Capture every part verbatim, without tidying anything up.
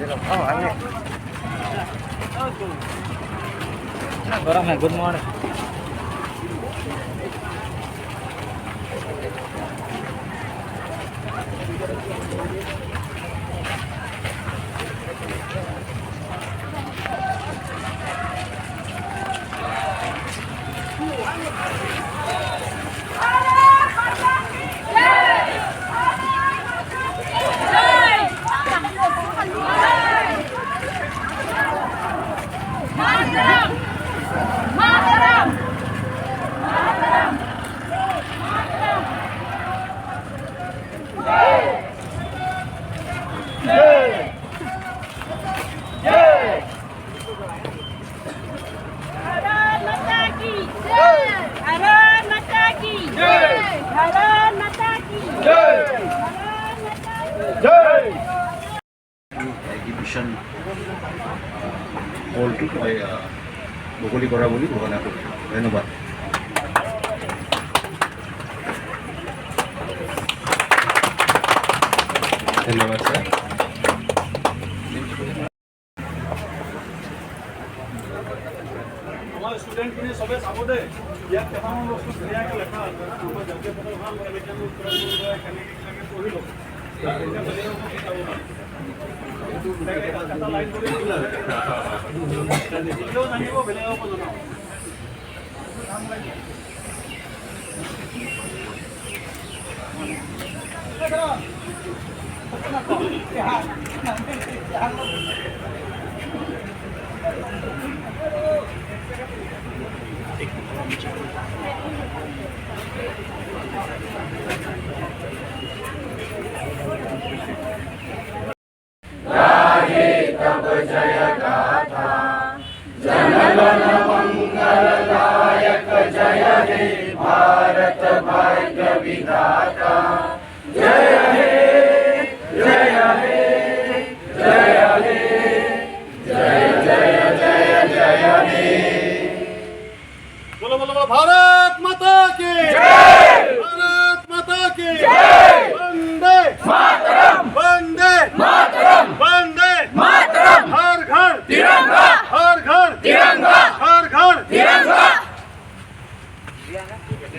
Oh, aneh. Good morning. Bharat माता की जय। भारत माता की जय। भारत माता की जय। এক্সিবিশ্যন হলটোত মই, আহ, মুকলি কৰা বুলি ঘোষণা কৰিলোঁ। ধন্যবাদ। ধন্যবাদ, ছাৰ। আমাৰ ষ্টুডেণ্টখিনি চবে চাব দেই। ইয়াত কেইটামান বস্তু ধুনীয়াকৈ লেখা আছে। আমাৰ জাতীয় পতাকাখন কেনেকৈ আমি উত্তৰাধিকাৰী কেনেকৈ লাগে পঢ়ি ল'ব। बोलो, बोलो, बोलो, भारत माता की जय। भारत माता की जय। वंदे मातरम। वंदे मातरम। वंदे मातरम। हर घर तिरंगा। हर घर तिरंगा। हर घर तिरंगा।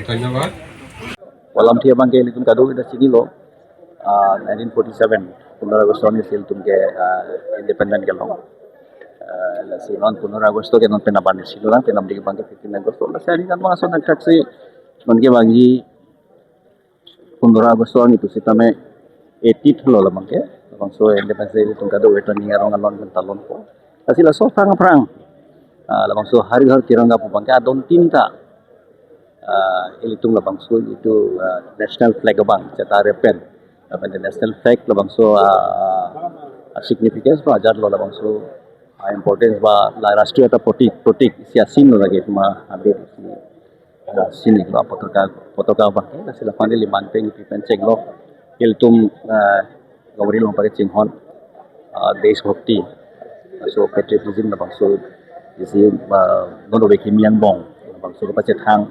धन्यवाद। Kolamthe abang ke ilitum kadokave ta chinilo. Ah, nineteen forty-seven, pondro August arni si ilitum ke, ah, independent kelong. Ah, lasi non pondro August ke non pen abang si lo lang, pen abang ke fifteen August. Lasi aning kan bang ason thakthak si non ke bangji pondro August arni tu sitame eighty-eight lo labang ke. Labangso independence day ilitum kadokave ta ning arong alon pen talonpo. Lasi laso aphrang aphrang, ah, labangso Har Ghar Tiranga pu abang ke adon tin ta, ah, ilitum labangso itum, ah, national flag abang chetar pen, ah, pen national flag labangso, ah, ah, significance ba ajar lo labangso, ah, importance ba la rashtriya ta protik, protik isi a-symbol lo lake ma abi isi, ah, symbol lo potaka, potaka abang ke. Lasi la aphan neli manpeng ipi pen chenglo ilitum, ah, longri longpat kachinghon, ah, deshbhakti, laso patriotism labangso isi, ah, non ove kimi angbong labangso kepachethang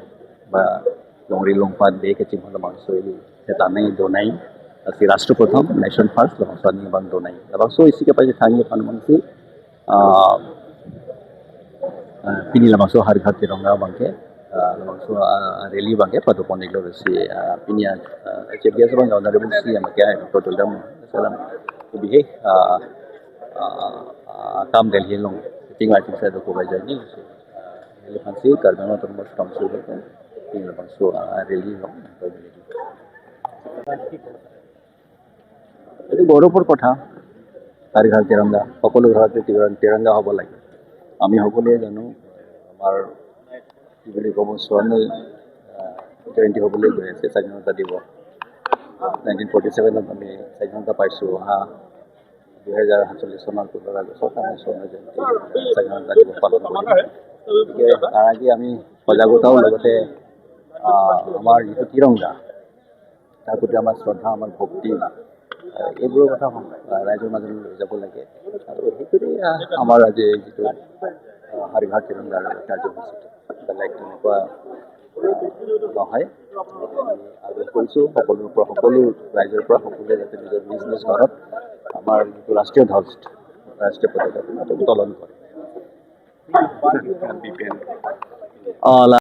ba longri longpat de kachinghon labangso ili chetanai donai, lasi Rashtra Pratham, Nation First labangso aning abang donai. Labangso isi kepachethang aphan abang si, ah, ah, pini labangso Har Ghar Tiranga abang ke, ah, labangso, ah, rally abang ke padopon iklo si, ah, pini, ah, Chief Guest abang Honorable C M ke ai padodam salam kebi he, ah, ah, ah, kam Delhi along ting ai ting sa doko bai jani si, ah, rally aphan si Karbi Anglong Autonomous Council ke pini labangso, ah, rally along. এইটো গৌৰৱৰ কথা। Har Ghar Tiranga, সকলো ঘৰতে তিৰ-, তিৰংগা হ'ব লাগে। আমি সকলোৱে জানো, আমাৰ কি বুলি ক'ব, স্বৰ্ণ, আহ, জয়ন্তী হ'বলৈ গৈ আছে স্বাধীনতা দিৱস। নাইনটিন ফৰ্টি ছেভেনত আমি স্বাধীনতা পাইছোঁ, অহা দুহেজাৰ সাতচল্লিছ চনৰ পোন্ধৰ আগষ্টত আমি স্বৰ্ণ জয়ন্তী, স্বাধীনতা দিৱস পালন কৰিম। গতিকে তাৰ আগেয়ে আমি সজাগতাও লগতে, আহ, আমাৰ যিটো তিৰংগা, তাৰ প্ৰতি আমাৰ শ্ৰদ্ধা, আমাৰ ভক্তি, আহ, এইবোৰৰ কথা, আহ, ৰাইজৰ মাজলৈ লৈ যাব লাগে। আৰু সেইটোৱেই, আহ, আমাৰ আজি এই যিটো, আহ, Har Ghar Tiranga কাৰ্যসূচীটো বেলেগ তেনেকুৱা, আহ, নহয়। আমি আগ্ৰহ কৰিছোঁ সকলোৰ পৰা, সকলো ৰাইজৰ পৰা, সকলোৱে যাতে নিজৰ নিজ নিজ ঘৰত আমাৰ যিটো ৰাষ্ট্ৰীয় ধ্বজ, Rashtriya Potaka atum atum tolon kori. Kan B P N. Oh, la